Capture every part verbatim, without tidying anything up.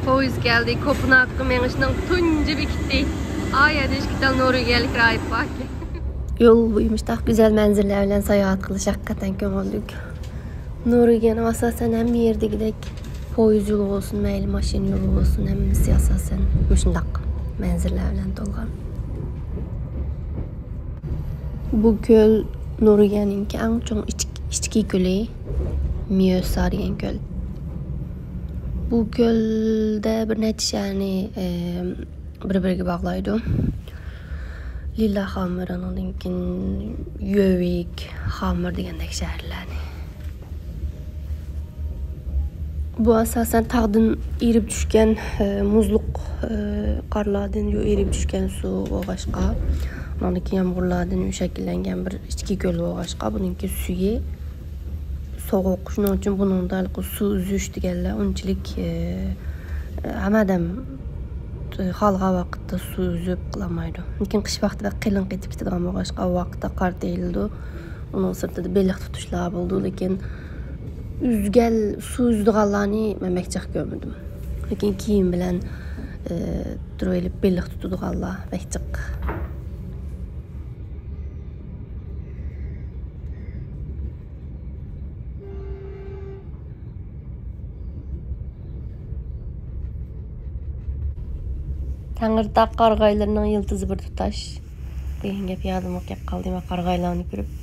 پويىز كەلدى، كوپېنھاگقا مېڭىشنىڭ تۇنجى بېكىتى. ئا يەردە ئىككى تال نورۋېگىيەلىك راھىب باركەن. يول بويى مۇشتاق گۈزەل مەنزىرىلەر بىلەن ساياھەت قىلىش ھەقىقەتەن كۆڭۈللۈك. نورۋېگىيەنىڭ ئاساسەن ھەممە يېرىدىكىدەك پويىز يولى بولسۇن، مەيلى ماشىنا يولى بولسۇن، ھەممىسى ئاساسەن مۇشۇنداق مەنزىرىلەر بىلەن تولغان. بۇ كۆل نورۋېگىيەنىڭكى ئەڭ چوڭ ئىچ-، ئىچكى كۆلى، ميۆسا دېگەن كۆل. بۇ كۆلدە بىر نەچچە شەھەرنى، ئە، بىر-بىرىگە باغلايدۇ. لىللە خامېر، ئاندىن كېيىن يۆۋىك، خامېر دېگەندەك شەھەرلەرنى. بۇ ئاساسەن تاغدىن ئېرىپ چۈشكەن، ئە، مۇزلۇق، ئە، قارلاردىن يو-، ئېرىپ چۈشكەن سۇ بولغاچقا، ئاندىن كېيىن يامغۇرلاردىن شەكىللەنگەن بىر ئىچكى كۆل بولغاچقا، بۇنىڭكى سۈيى سوغۇق. شۇنىڭ ئۈچۈن بۇنىڭدا ھېلىقى سۇ ئۈزۈش دېگەنلەر ئۇنچىلىك، ئە، ھەممە ئادەم خالىغان ۋاقىتتا سۇ ئۈزۈپ قىلالمايدۇ. لېكىن قىش ۋاقتى بەك قېلىن قېتىپ كېتىدىغان بولغاچقا، ئۇ ۋاقىتتا قار تېيىلىدۇ. ئۇنىڭ سىرتىدا بېلىق تۇتۇشلار بولىدۇ، لېكىن ئۈزگەن، سۇ ئۈزىدىغانلارنى مەن بەك جىق كۆرمىدىم. لېكىن كىيىم بىلەن، ئى، تۇرۇۋېلىپ بېلىق تۇتىدىغانلار بەك جىق. تەڭرىتاغ قارىغايلىرىنىڭ يىلتىزى بىر تۇتاش دېگەن گەپ يادىمغا كەپ قالدى، مەن قارىغايلارنى كۆرۈپ.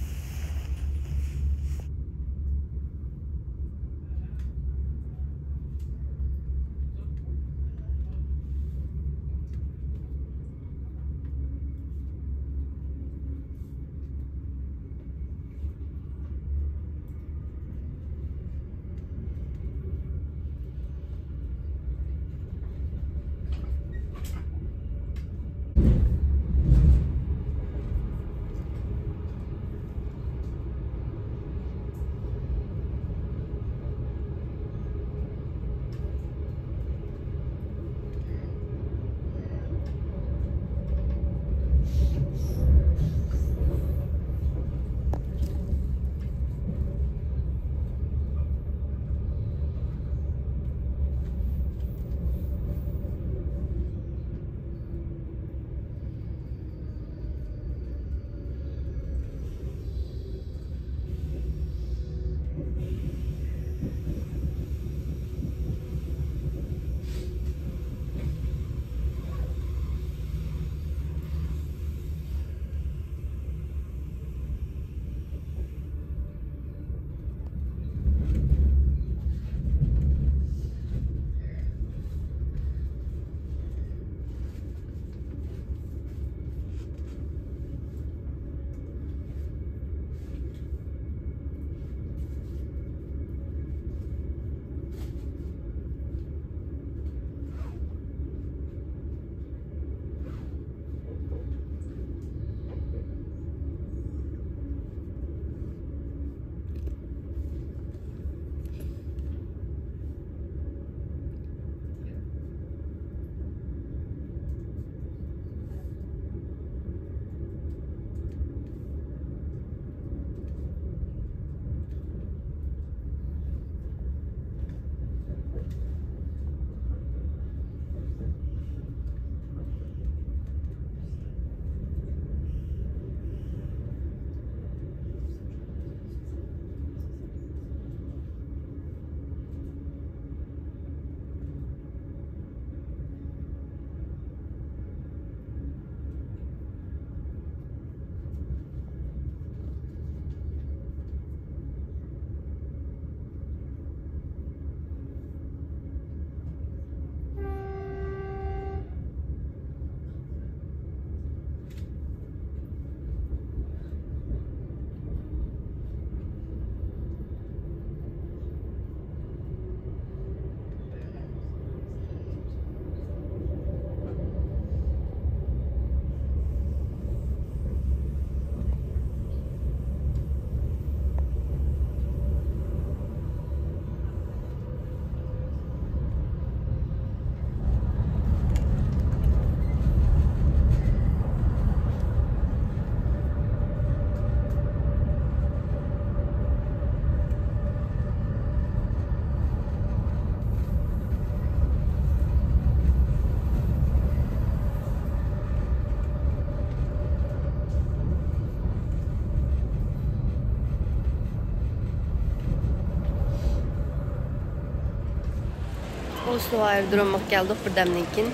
ئوسلو ئايرودرومىغا كەلدۇق بىردەمدىن كېيىن.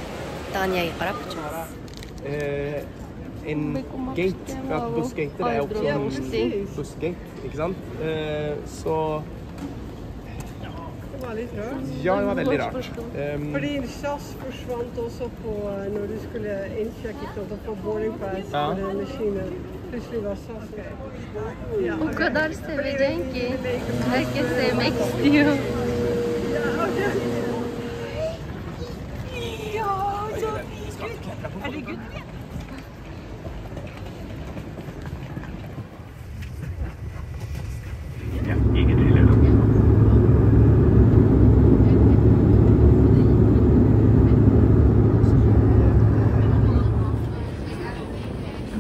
دانىيەگە قاراپ ئۇچىمىز. Eh, en gate, ja, bussgate, det er også en bussgate, ikke sant? Eh, så Det var litt rart. Ja, det var veldig rart. Um, Fordi SAS forsvant også på eh, når du skulle innchecke, ikke sant, og få boarding pass Ja. På den maskinen. Plutselig var SAS. O kadar sevecen ki herkes sevmek istiyor.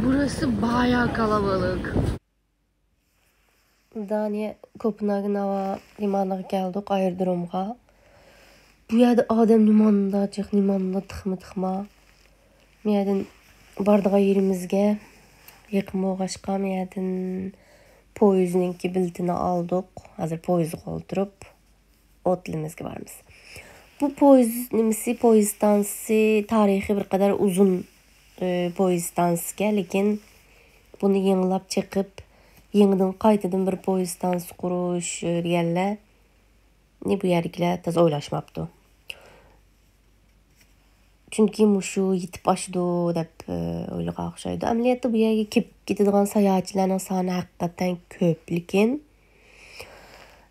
Burası bayağı kalabalık. دانىيە كوپېنھاگېن ھاۋا لىمانىغا كەلدۇق، ئايرودرومغا. بۇ يەردە ئادەم نېمانداق جىق، نېمانداق تىخما تىخما. مۇ يەردىن بارىدىغان يېرىمىزگە يېقىن بولغاچقا، مۇ يەردىن پويىزنىڭكى بېلىتىنى ئالدۇق. ھازىر پويىزغا ئولتۇرۇپ ئوتېلىمىزگە بارىمىز. بۇ پويىز نېمىسى، پويىز ئىستانسىسى تارىخى بىر قەدەر ئۇزۇن، ئى، پويىز ئىستانسىسىكەن، لېكىن بۇنى يېڭىلاپ چېقىپ، يېڭىدىن قايتىدىن بىر پويىز ئىستانسىسى قۇرۇش، ئى، دېگەنلەرنى بۇ يەردىكىلەر تازا ئويلاشماپتۇ. چۈنكى مۇشۇ يېتىپ ئاشىدۇ دەپ، ئى، ئويلىغان ئوخشايدۇ. ئەمەلىيەتتە بۇ يەرگە كېلىپ كېتىدىغان ساياھەتچىلەرنىڭ سانى ھەقىقەتەن كۆپ، لېكىن،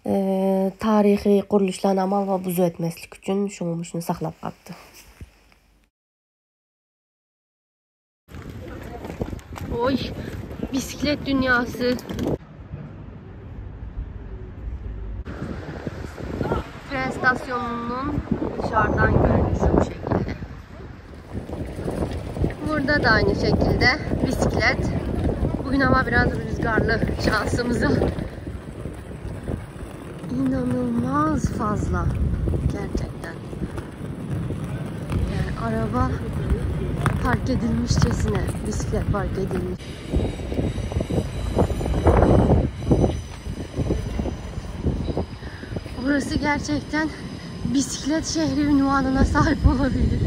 ئى، تارىخىي قۇرۇلۇشلارنى ئامال بار بۇزۇۋەتمەسلىك ئۈچۈن شۇڭا مۇشۇنى ساقلاپ قاپتۇ. Oy, bisiklet dünyası. Tren istasyonunun dışarıdan görünüşü bu şekilde. Burada da aynı şekilde bisiklet. Bugün hava biraz rüzgarlı şansımıza. İnanılmaz fazla gerçekten. Yani araba park edilmişçesine bisiklet park edilmiş. Burası gerçekten bisiklet şehri unvanına sahip olabilir.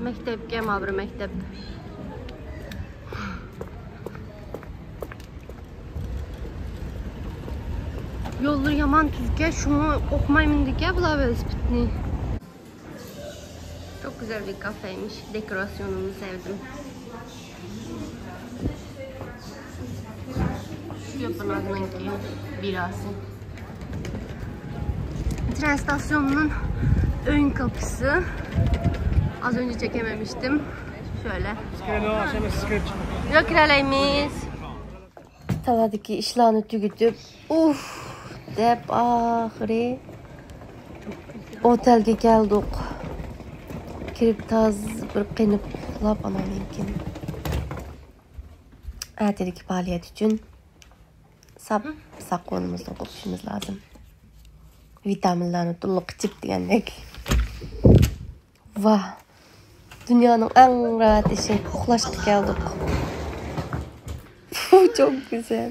مەكتەپكە، مانا بىر مەكتەپ. يوللىرى يامان تۈزكەن، شۇڭا قورقماي مىندىكەن بۇلار ۋېلىسىپىتنى. Çok güzel bir kafeymiş. Dekorasyonunu sevdim. Şu yapınaknınki birası. Tren istasyonunun ön kapısı. Az önce çekememiştim. Şöyle. Yok, kiraleymiz. تالادىكى ئىشلارنى تۈگىتىپ، ئۇھ دەپ ئاخىرى ئوتەلگە كەلدۇق. كىرىپ تازا بىر قېنىپ ئۇخلاپ، ئاناندىن كېيىن ئەتىدىكى پائالىيەت ئۈچۈن ساپ ساق ئورنىمىزدىن قوپۇشىمىز لازىم. ۋىتامىنلارنى تولۇق ئىچىپ دېگەندەك. ۋاھ، دۇنيانىڭ ئەڭ راھەت ئىشى، ئۇخلاشقا كەلدۇق. Çok güzel.